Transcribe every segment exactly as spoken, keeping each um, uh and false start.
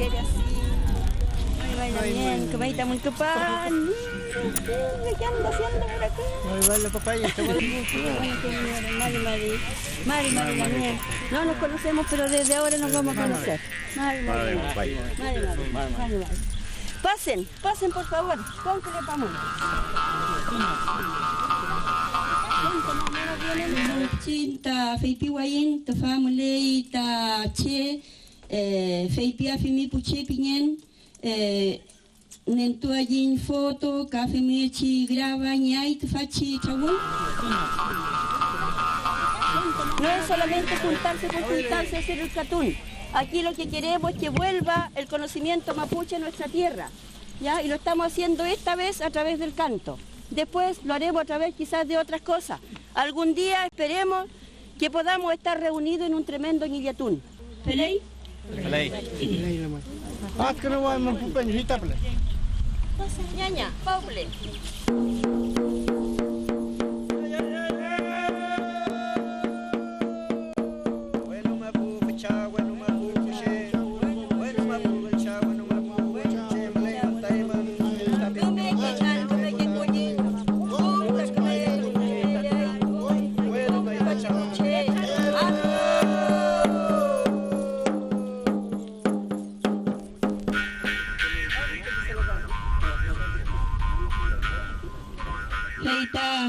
Ay, mari, mari, mari. ¿Qué anda haciendo por acá? Ay, vale, papaya, está bueno. Qué bueno que vinieron. Mari, mari. Mari, mari, la mía. No nos conocemos, pero desde ahora nos vamos a conocer. Mari, mari, mari. Mari, mari. Mari, mari. Pasen, pasen, por favor. Con que le vamos. Chinta, feypiwayiñ, tüfa müley ta che, eh, feypiafimi pu che pingen, eh, nentuayiñ foto ka femngechi grabañay tüfachi trawün. No es solamente juntarse por juntarse a hacer el katun. Aquí lo que queremos es que vuelva el conocimiento mapuche a nuestra tierra, ¿ya? Y lo estamos haciendo esta vez a través del canto. Después lo haremos a través quizás de otras cosas. Algún día esperemos que podamos estar reunidos en un tremendo ngillatun. ¿Feley? Feley. Ñaña, pawle. Fey ta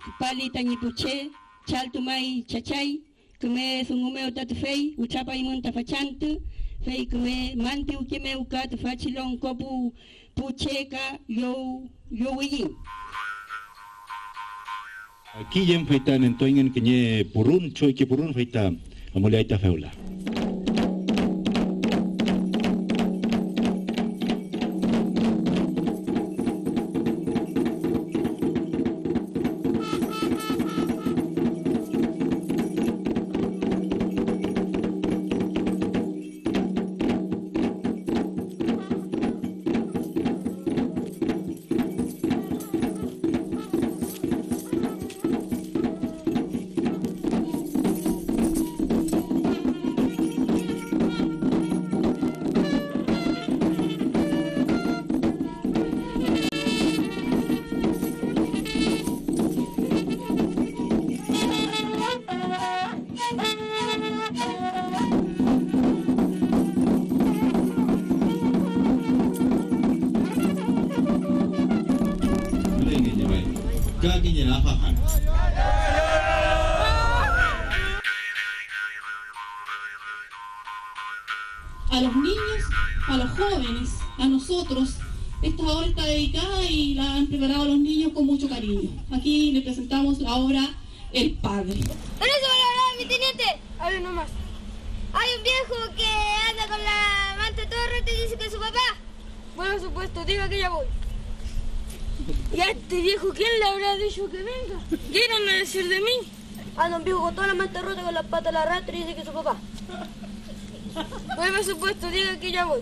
küpali tañi pu che, chaltu may chachay, küme dungu mew ta tüfey witrapaymün ta fachantü, fey küme manpiwke mew ka tüfachi longko pu, pu che ka llow-, llowiyiñ. Killem fey ta nentuayngün kiñe purun, choyke purun, fey ta amuleay ta fewla. A los niños, a los jóvenes, a nosotros, esta obra está dedicada y la han preparado los niños con mucho cariño. Aquí le presentamos la obra El Padre. Con eso va la verdad, mi teniente. Hable nomás. Hay un viejo que anda con la manta todo el rato y dice que es su papá. Bueno, por supuesto, diga que ya voy. ¿Y a este viejo quién le habrá dicho que venga? ¿Qué irán a decir de mí? Anda un viejo con toda la manta rota, con la pata a la rastra y dice que es su papá. Bueno, por supuesto, diga que ya voy.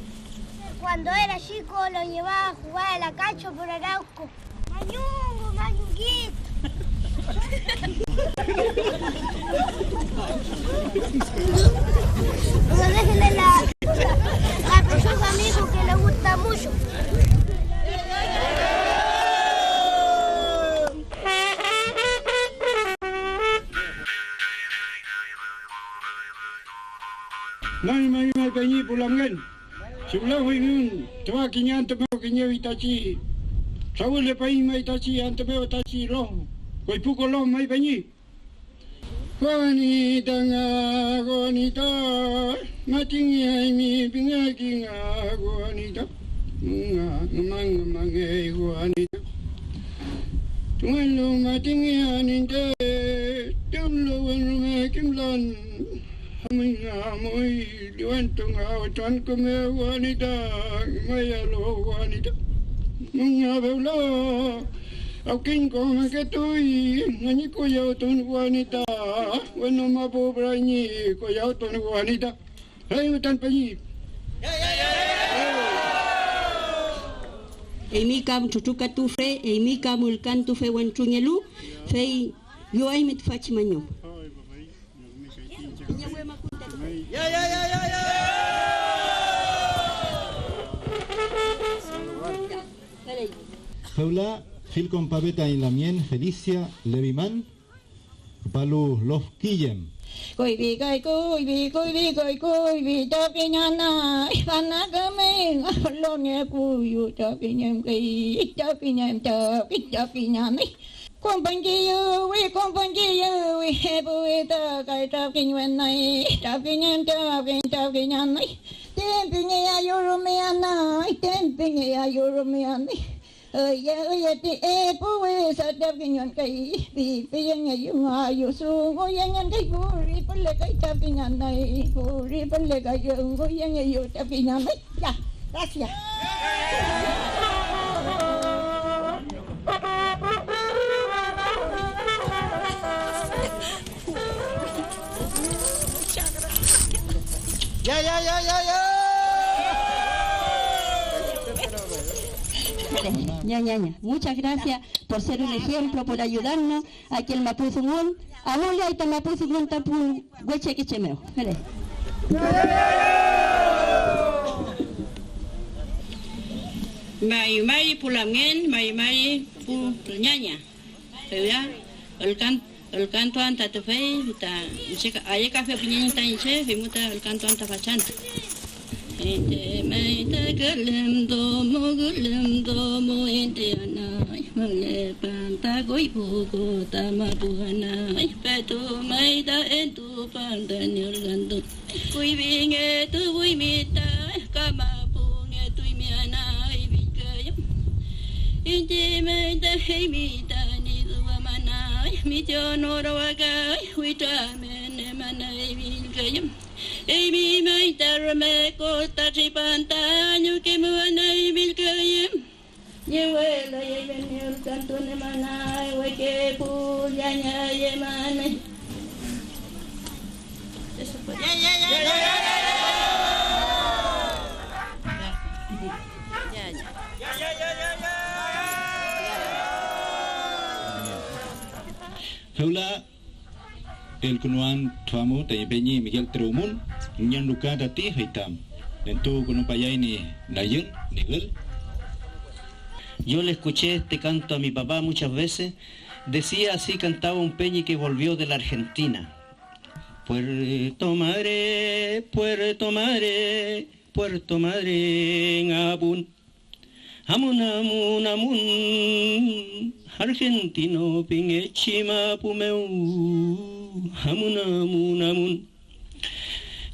Cuando era chico lo llevaba a jugar a la cancha por Arauco. Mañungo, mañunguito. No dejen de la, la pechuga, amigo, que le gusta mucho. May, may, may, peñi pu lamngen. Chumlafuyngün tüfa kiñe antü mew kiñe witachi, trawülepaiñ may tachi antü mew tachi lof, koypuko lof may peñi. Juanita nga, Juanita, matingeaymi pingeki nga, Juanita, nga, ngümang, ngümangey, Juanita. Tungellu matingean inte, tüflu wün rume kimlan. Amuy nga amuy, liwentu nga wentran küme, Juanita, ngümayalu, Juanita. Mün nga fewla, awkiñ ko meketuy, ngañi kuyawtun, Juanita, wenu mapu pürañi kuyawtun, Juanita. Fey müten peñi. Eymi kam trutrukatufe, eymi kam ülkantufe wentrungelu, fey llowaymi tüfachi mañum. Ya, ya, ya, ya, ya. Fewla, fill kompape tañi lamngen Felicia Leviman, küpalu Lofkillem. Kuyfi kay kuyfi, kuyfi kay kuyfi, chapiñanay, fana kami, apolone kuyu, chapiñem kay, chapiñem, chapi-, chapiñanay. Kompañkiyewi, kompañkiyewi, epuwi ta kay chapiñ wenay, chapiñem, chapiñ, chapiñanay. Tempingeayu rumeanay, tempingeayu rumeanay. Üye, üye ti epu wesa trafkiñon kay, pipiyengeyu ayu dungu yengen kay, puri püle kay trafkiñanay, puri püle kay dungu yengeyu trafkiñanay. Ya, gracias. Ya, ya, ya, ya, ya. Ya, ya, ya. Muchas gracias por ser un ejemplo, por ayudarnos a que el mapudungun, amuleay ta mapudungun ta pu wechekeche mew. Fele. May, may pu lamngen, may, may pu ñaña. Fewla, ülkan, ülkantuan ta tüfey ta iñche ka-, ayekafe püñeñ ta iñche, feymu ta ülkantuan ta fachantü. Iñche may ta külem domo, külem domo, iñche anay mülepan ta koypuko ta mapu anay, petu may ta entupan tañi ülkantun. Kuyfingetuwimi ta kamapungetuymi anay fillküyüm. Iñche may ta eymi tañi duamanay, misionoro wakay, witramenemanay fillküyüm. Eymi may ta rume kota tripan ta ñuke mu anay fillküyüm. Ñewelay eymün ñi ülkantun emanay, weke pu llañay emanay. Eso fue. Ya, ya, ya, ya, ya, ya, ya. Ya, ya. Ya, ya, ya, ya, ya. Fewla, elkünuan tüfa mu tañi peñi Miguel Treumun, ñan ruka tati, fey ta nentukünupayay ñi layün, ñi gül. Yo le escuché este canto a mi papá muchas veces. Decía así, cantaba un peñi que volvió de la Argentina. Puerto Madre, Puerto Madre, Puerto Madre, ngapun. Amun, amun, amun, argentino pingechi mapu mew. Amun, amun, amun.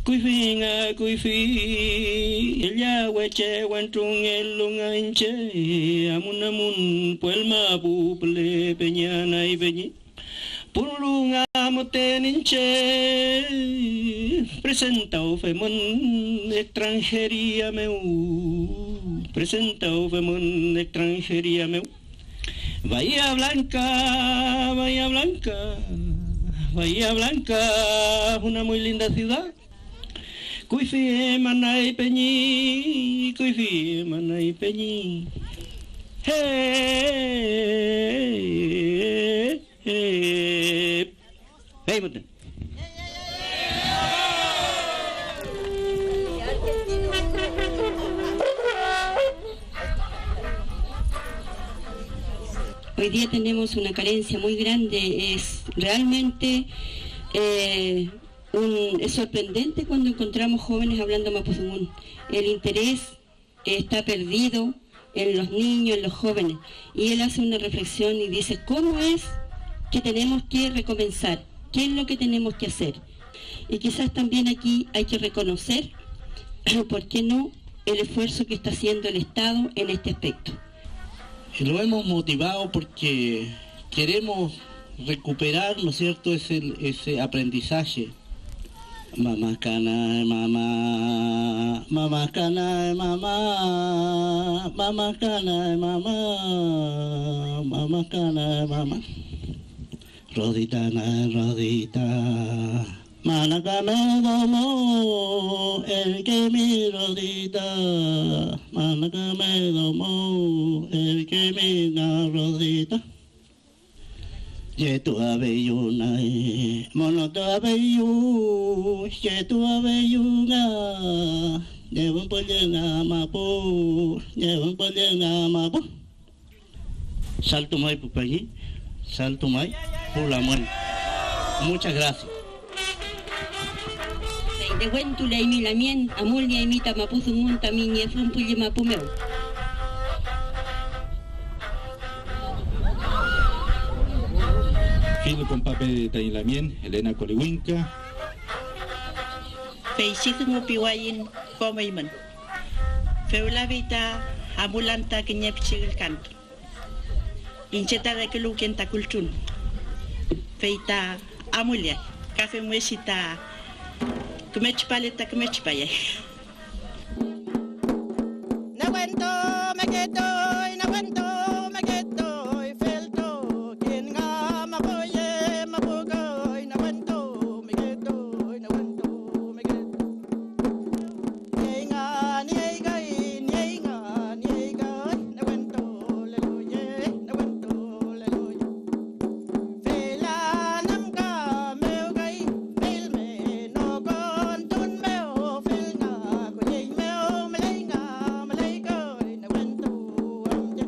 Kuyfi nga kuyfi, ella weche wentrungelu nga iñche. Amun, amun, puel mapu püle peñi anay peñi. Pulu nga müten iñche, presentawfemün extranjería mew, presentawfemün extranjería mew. Bahía Blanca, Bahía Blanca, Bahía Blanca, una muy linda ciudad. Kuyfi emanay peñi, kuyfi emanay peñi. Hey. Eh, fey müten. Hoy día tenemos una carencia muy grande. Es realmente, eh, un, es sorprendente cuando encontramos jóvenes hablando mapudungun. El interés está perdido en los niños, en los jóvenes. Y él hace una reflexión y dice, ¿cómo es que tenemos que recomenzar? ¿Qué es lo que tenemos que hacer? Y quizás también aquí hay que reconocer, ¿por qué no?, el esfuerzo que está haciendo el Estado en este aspecto. Lo hemos motivado porque queremos recuperar, ¿no es cierto?, ese, ese aprendizaje. Mama kana mama, mama kana mama, mama kana mama, mama kana mama. Rodita na rodita, manakame domo, el que mi rodita, manakame domo, el que mi na rodita. Yetu abeyu nai, monoto abeyu, yetu abeyu nga, ñewün püllü nga mapu, ñewün püllü nga mapu. Saltumay pu peñi, saltumay pu lamngen. Muchas gracias. Fey newentulaymi lamien, amulnieymi ta mapu dungun tami niefun pülli mapu mew. Fill konpape taiñ lamien, Elena Koliwingka. Feychi dungu piwayiñ kom eymün. Fewla fey ta amulan ta kiñe pichi ülkan. Iñche ta rekeluwken ta kultrun, fey ta amuleay, ka femngechi ta küme tripale ta küme tripayay. Newentu meketuy, newentu meketuy, feltu kin nga mapuye mapukuy, newentu meketuy, newentu meketuy. Niey nga, niey kay, niey nga, niey kay, newentu leluye, newentu leluye. Fela nüfka mew kay, fil menokon tun mew, fil nga kulliñ mew, müley nga, müley kay, newentu am che.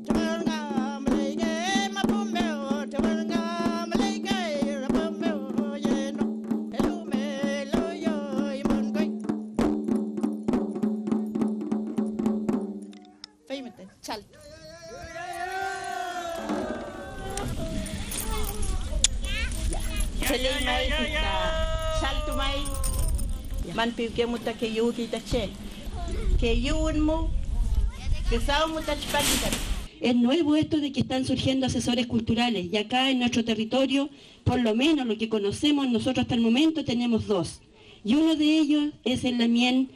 Tremolnga müleyke mapu mew, tremolnga müleyke rüpü mew, yeno, elumeloyoy monküy. Fey müten, chaltu. Feley may, fey ta chaltu may, man piwke mu ta keyüwkey ta che. Keyüwün mu, küdaw mu ta tripantu tati. Es nuevo esto de que están surgiendo asesores culturales, y acá en nuestro territorio, por lo menos lo que conocemos nosotros hasta el momento, tenemos dos. Y uno de ellos es el lamien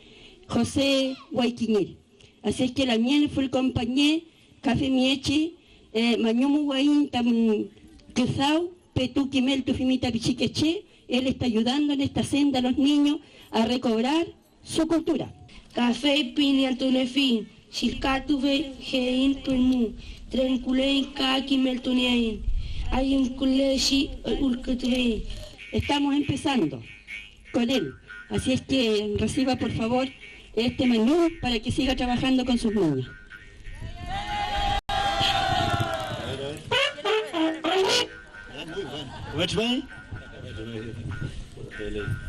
José Guayquiñir. Así es que lamien fülkonpañe ka femngechi, eh, mañumuwayiñ tamün küdaw, petu kimeltufimi ta pichike che, él está ayudando en esta senda a los niños a recobrar su cultura. Ka fey pingeltuniefiñ, chillkatufe heiñ pülmu, tremküleiñ ka kimeltunieaiñ, ayüwkülechi ülkütufiñ. Estamos empezando con él, así es que reciba por favor este mañum para que siga trabajando con sus niños.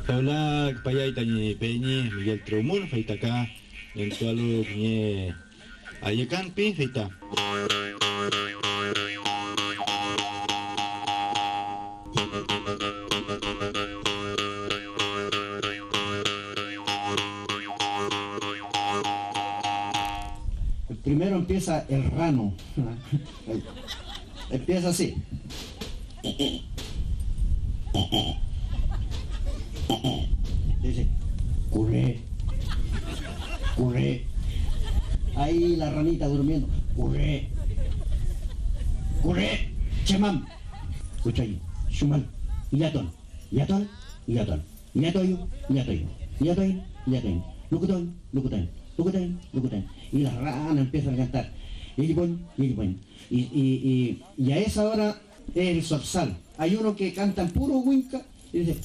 Fewla küpayay tañi peñi Miguel Trumul, fey ta ka entualu kiñe ayekan pi, fey ta. Primero empieza el rano. Empieza así. Dice, "Curre, curre." Ahí la ranita durmiendo. "Curre, curre, chemam." Escucha ahí, chumal, yaton, yaton, yaton. Ñatoyu, ñatoyu, ñatoyu, ñatoyu, lukutoy, lukutoy, lukutoy, lukutoy. Y la rana empieza a cantar. Yellboñ, yellboñ. Y, y, y, y a esa hora es el zorzal. Hay uno que cantan puro winca y dice.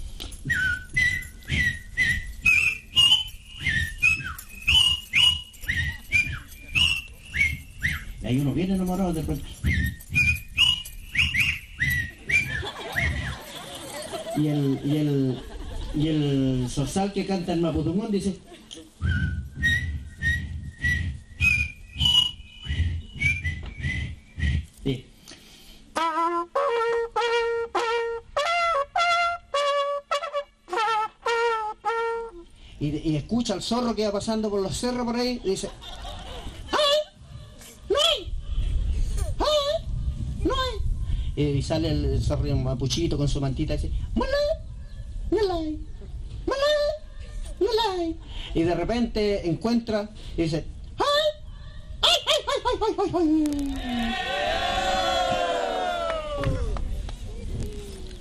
Y hay uno bien enamorado de repente. Y el, y el, y el zorzal que canta en mapudungún dice. Sí. Y, y escucha al zorro que va pasando por los cerros por ahí y dice, "¡Ay! ¡No hay! ¡Ay! ¡No hay!". Y sale el zorro mapuchito con su mantita y dice, "¡Mala! ¡No hay! ¡Mala! ¡No hay!". Y de repente encuentra y dice, "¡Ay! ¡Ay, ay, ay, ay, ay, ay, ay!".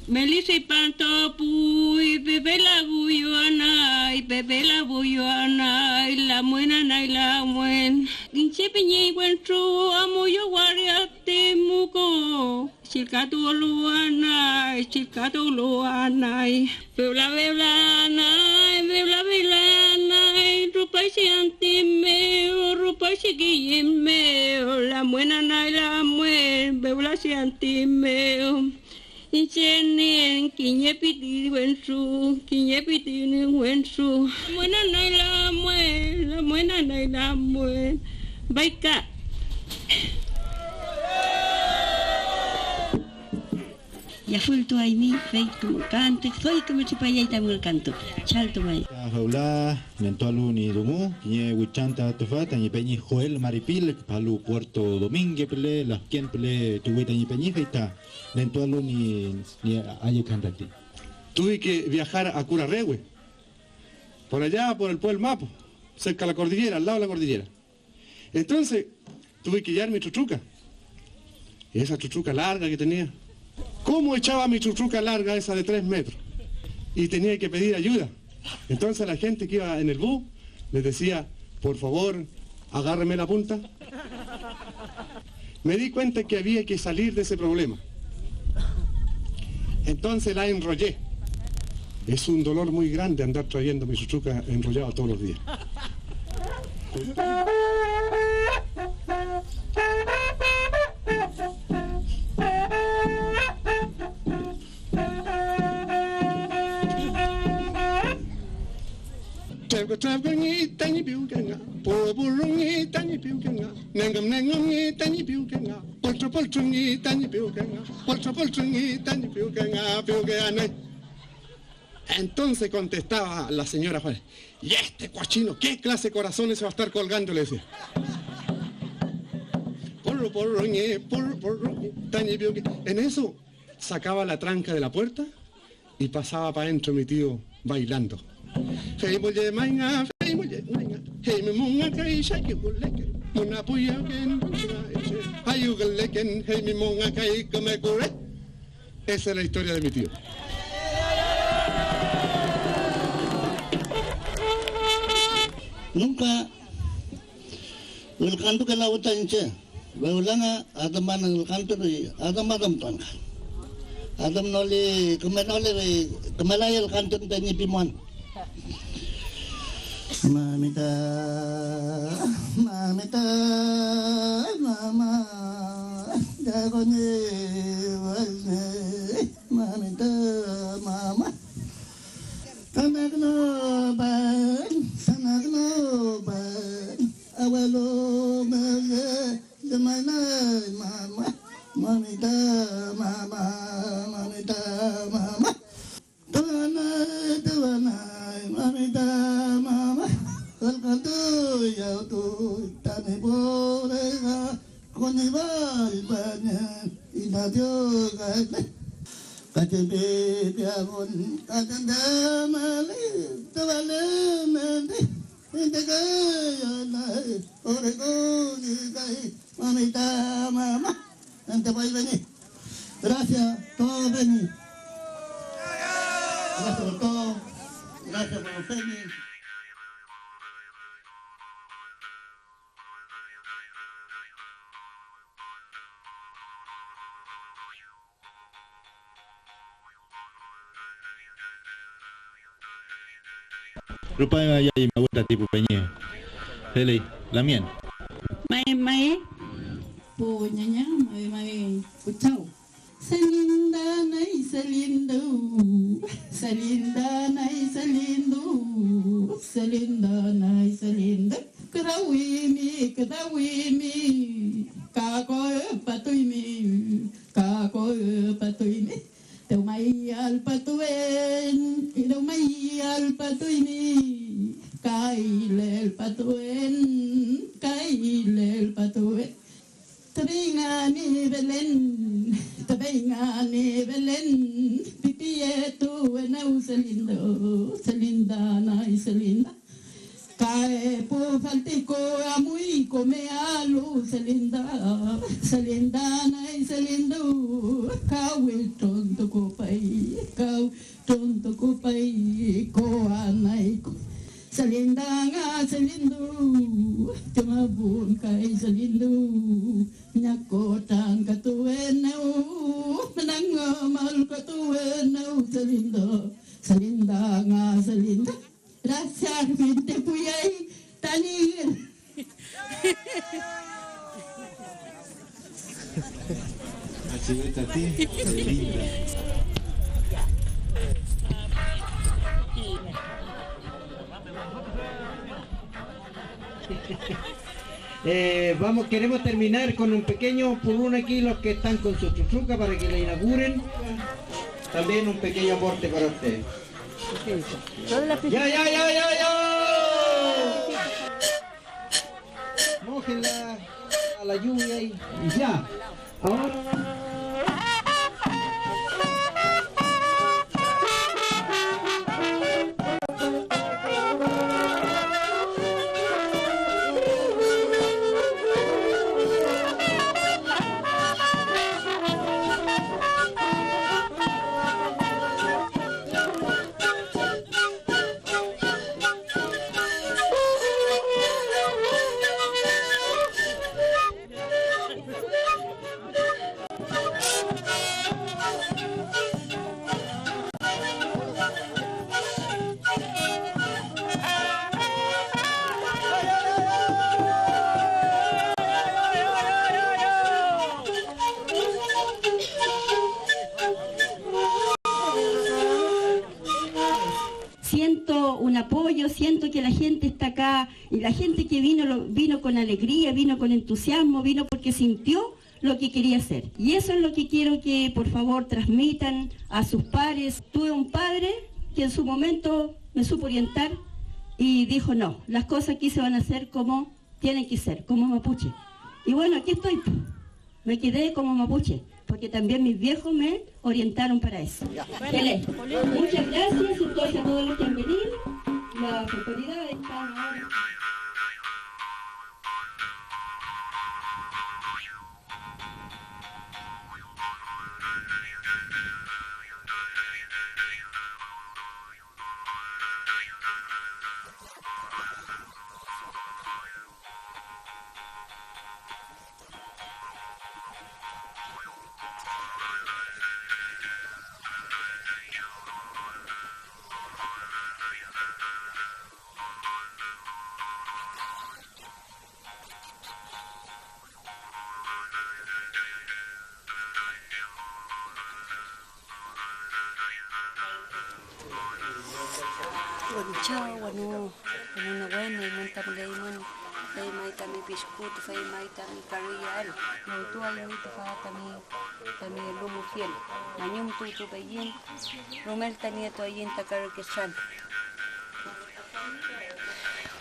Meli tripantu puwi, pepe lawu yuanay, pepe lawu yuanay, lamuen anay, lamuen. Iñche püñeñ wentru amuyu waria Temuko. Chillkatuwlu anay, chillkatuwlu anay. Fewla, fewla anay, fewla, fewla anay. Rupaychi anti mew, rupaychi kiyin mew. Lamuen anay, lamuen. Sianti mew, iñche nien kiñe piti wentru, kiñe piti wentru. Lamuenanay, lamue, lamuenanay, lamue. Bayka. Yafültuaymi, fey küm-, ka antü doy küme tripayay tami ülkantun. Chaltu may. Fewla nentualu ñi dungu, kiñe witranta tüfa tañi peñi Joel Maripil, küpalu Puerto Domínguez püle, lafken püle tuwi tañi peñi, fey ta nentualu ñi, ñi ayükan tati. Tuve que viajar a Curarrehue, por allá, por el Pueblo Mapo, cerca de la cordillera, al lado de la cordillera. Entonces, tuve que llevar mi trutruca. Esa trutruca larga que tenía. ¿Cómo echaba mi trutruca larga esa de tres metros? Y tenía que pedir ayuda. Entonces la gente que iba en el bus les decía: "Por favor, agárreme la punta". Me di cuenta que había que salir de ese problema. Entonces la enrollé. Es un dolor muy grande andar trayendo mi trutruca enrollado todos los días. Trefka trefkangi tañi piwke nga, puru purungi tañi piwke nga, nengüm nengümngi tañi piwke nga, poltru poltrungi tañi piwke nga, poltru poltrungi tañi piwke nga, piwke anay. Entonces contestaba la señora Juárez: "¿Y este cochino qué clase de corazones se va a estar colgando?", le decía. Puru purungi, puru purungi tañi piwke. En eso sacaba la tranca de la puerta y pasaba pa adentro mi tío bailando. Fey mülle maynga, fey mülle maynga, fey mi monga kay shaki wüleken, muna puyawken, ayüwküleken, fey mi monga kay küme kure. Esa es la historia de mi tío. Nunca ülkantukelawu ta iñche, wewla nga adüman ülkantu, adümadümtuan nga. Adümnoli, kümenoli, kümelay ülkantun tañi pimuan. Mamita, mamita, mama, ya con el, mamita, mama. Sanakünupan, sanakünupan, abuelo, mese, llumaynay, mama, mamita, mama, mamita, mama. Tuwanay, tuwanay, mamita, mama, ülkantuy, yawtuy, tami pobre hija. Kuni bay pañe inadio gayle. Kachepe piagun katendemali tewale mende. Inte kay anay ore kuni kay mamita mama. Inte bay beni. Gracias todo beni. Gracias por todo. Gracias por los premios. Rupaña yay mawün tati pu peñi. Feley, lamien. May, may, pu ñaña, may, may, pu chaw. Salindanay, salindu, salindanay, salindu, salindanay, salindu. Küdawimi, küdawimi, ka koypatuymi, ka koypatuymi. Dewmay allpatuen, dewmay allpatuymi, ka ilelpatuen, ka ilelpatuen. Tüfey nga ñi Belen, tüfey nga ñi Belen, pipietuenew Selinda, Selinda nay Selinda. Ka epu faltiku amuy komealu Selinda, Selinda nay Selindu, ka witrontukupay, ka Tonto kupay ko anay ko. Selinda nga Selindu, chumapun kay Selindu, ñakotran katuenew, menangamal katuenew Selinda, Selinda nga Selinda. Gracias, gente, puyay, tañi. Vete a ti, qué linda. Eh, vamos, queremos terminar con un pequeño purrún aquí, los que están con su chuchuca para que la inauguren. También un pequeño aporte para ustedes. Ya, ya, ya, ya, ya. Mójenla a la lluvia y ya. Ahora. Siento un apoyo, siento que la gente está acá, y la gente que vino, lo, vino con alegría, vino con entusiasmo, vino porque sintió lo que quería hacer. Y eso es lo que quiero que, por favor, transmitan a sus pares. Tuve un padre que en su momento me supo orientar y dijo: "No, las cosas aquí se van a hacer como tienen que ser, como mapuche". Y bueno, aquí estoy, po. Me quedé como mapuche, porque también mis viejos me orientaron para eso. Tele. Muchas gracias entonces a todos los que han venido. Las autoridades están ahora. Wenu chaw, wenu, wenu newen, eymün ta müleymün, fey may tami pishku, tüfey may tami karüyael. Llowtuaymi tüfa tami, tami elumufiel. Mañumtuwtupeyiñ, rumel ta nietuaiñ ta karüketran.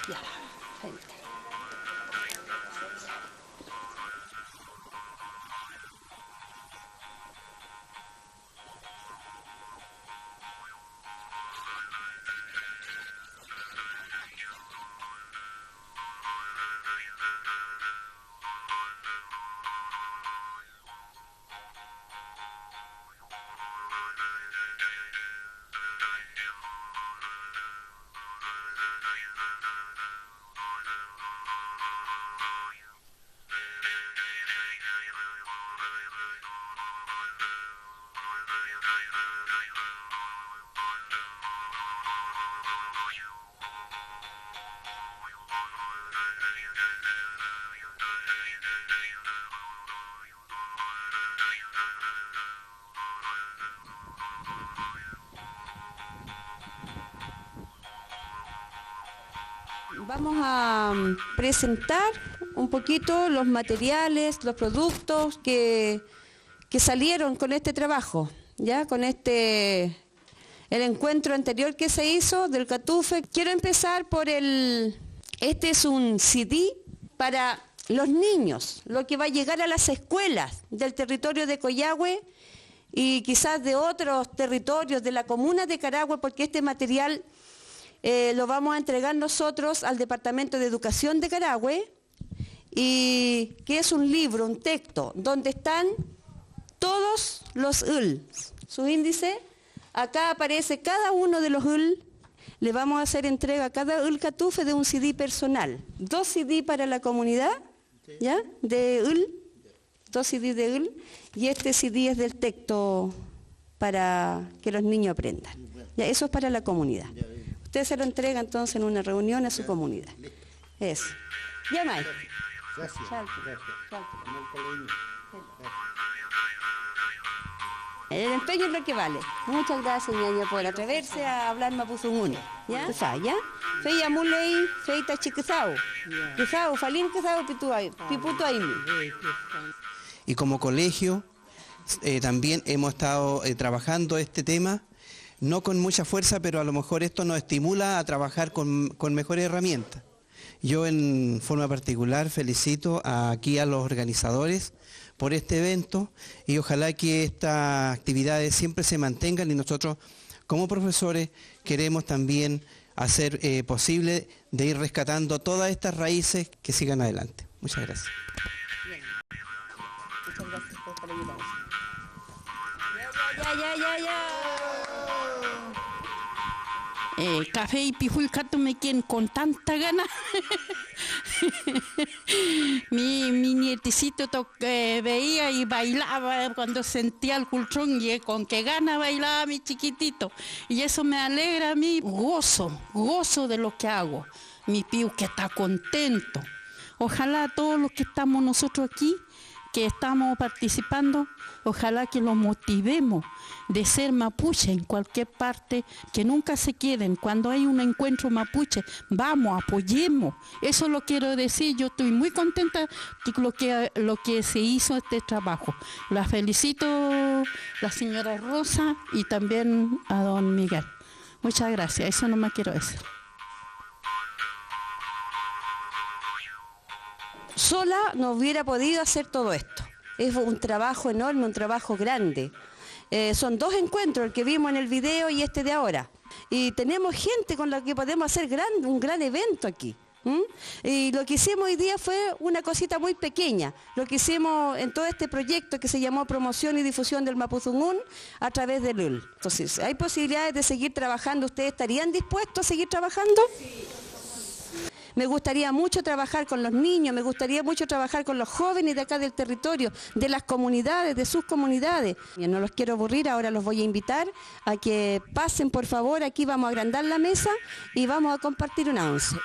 Ya, fey müten. Vamos a, mm, presentar un poquito los materiales, los productos que, que salieron con este trabajo, ¿ya? Con este, el encuentro anterior que se hizo del Catufe. Quiero empezar por el, este es un C D para los niños, lo que va a llegar a las escuelas del territorio de Coyhaique y quizás de otros territorios de la comuna de Carahue, porque este material, eh, lo vamos a entregar nosotros al Departamento de Educación de Carahue, y que es un libro, un texto, donde están todos los ül, su índice. Acá aparece cada uno de los ül. Le vamos a hacer entrega a cada ül Catufe de un C D personal. Dos C D para la comunidad, ¿ya? De ül, dos C D de ül, y este C D es del texto para que los niños aprendan. Ya, eso es para la comunidad. Usted se lo entrega entonces en una reunión a su comunidad. Eso. Ya, May. Gracias. Gracias. Gracias. El empeño es lo que vale. Muchas gracias, ñaña, por atreverse a hablar mapudungun, ¿ya? Küsa, ¿ya? Fey amuley fey tachi küdaw. Küdaw, falin küdaw pituay-, piputuaymi. Y como colegio, eh, también hemos estado, eh, trabajando este tema, no con mucha fuerza, pero a lo mejor esto nos estimula a trabajar con, con mejores herramientas. Yo en forma particular felicito a, aquí a los organizadores por este evento y ojalá que estas actividades siempre se mantengan y nosotros como profesores queremos también hacer, eh, posible de ir rescatando todas estas raíces que sigan adelante. Muchas gracias. Muchas gracias por estar ayudando. Ya, ya, ya, ya, ya. Eh, café y pifuy katumeken con tanta gana. Mi, mi nietecito to-, eh, veía y bailaba cuando sentía el cultrón y con qué gana bailaba mi chiquitito. Y eso me alegra a mí. Gozo, gozo de lo que hago. Mi piu que está contento. Ojalá todos los que estamos nosotros aquí, que estamos participando, ojalá que los motivemos de ser mapuche en cualquier parte, que nunca se queden. Cuando hay un encuentro mapuche, vamos, apoyemos. Eso lo quiero decir, yo estoy muy contenta de lo que, lo que se hizo este trabajo. La felicito, la señora Rosa y también a don Miguel. Muchas gracias, eso nomás quiero decir. Sola no hubiera podido hacer todo esto. Es un trabajo enorme, un trabajo grande. Eh, son dos encuentros, el que vimos en el video y este de ahora. Y tenemos gente con la que podemos hacer gran, un gran evento aquí. ¿Mm? Y lo que hicimos hoy día fue una cosita muy pequeña, lo que hicimos en todo este proyecto que se llamó Promoción y Difusión del Mapudungun a través de LUL. Entonces, ¿hay posibilidades de seguir trabajando? ¿Ustedes estarían dispuestos a seguir trabajando? Me gustaría mucho trabajar con los niños, me gustaría mucho trabajar con los jóvenes de acá del territorio, de las comunidades, de sus comunidades. Bien, no los quiero aburrir, ahora los voy a invitar a que pasen, por favor. Aquí vamos a agrandar la mesa y vamos a compartir una once.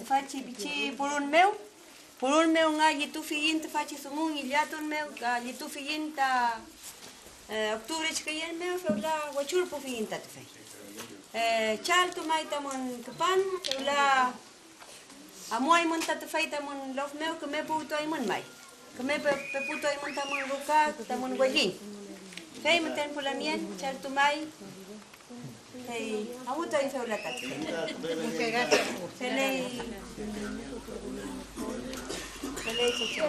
Tüfachi pichi purun mew, purun mew nga llitufiyiñ tüfachi dungu ngillatun mew, ka llitufiyiñ ta, eh, octubre chüküyen mew, fewla wechulpufiyiñ ta tüfey. Eh, chaltu may tamün küpan, fewla amuaymün ta tüfey tamün lof mew, küme puwtuaymün may. Küme pe-, peputuaymün tamün ruka, tamün welliñ. Fey müten pu lamien, chaltu may, fey amutuay fewla tati. Feley, feley, cheche.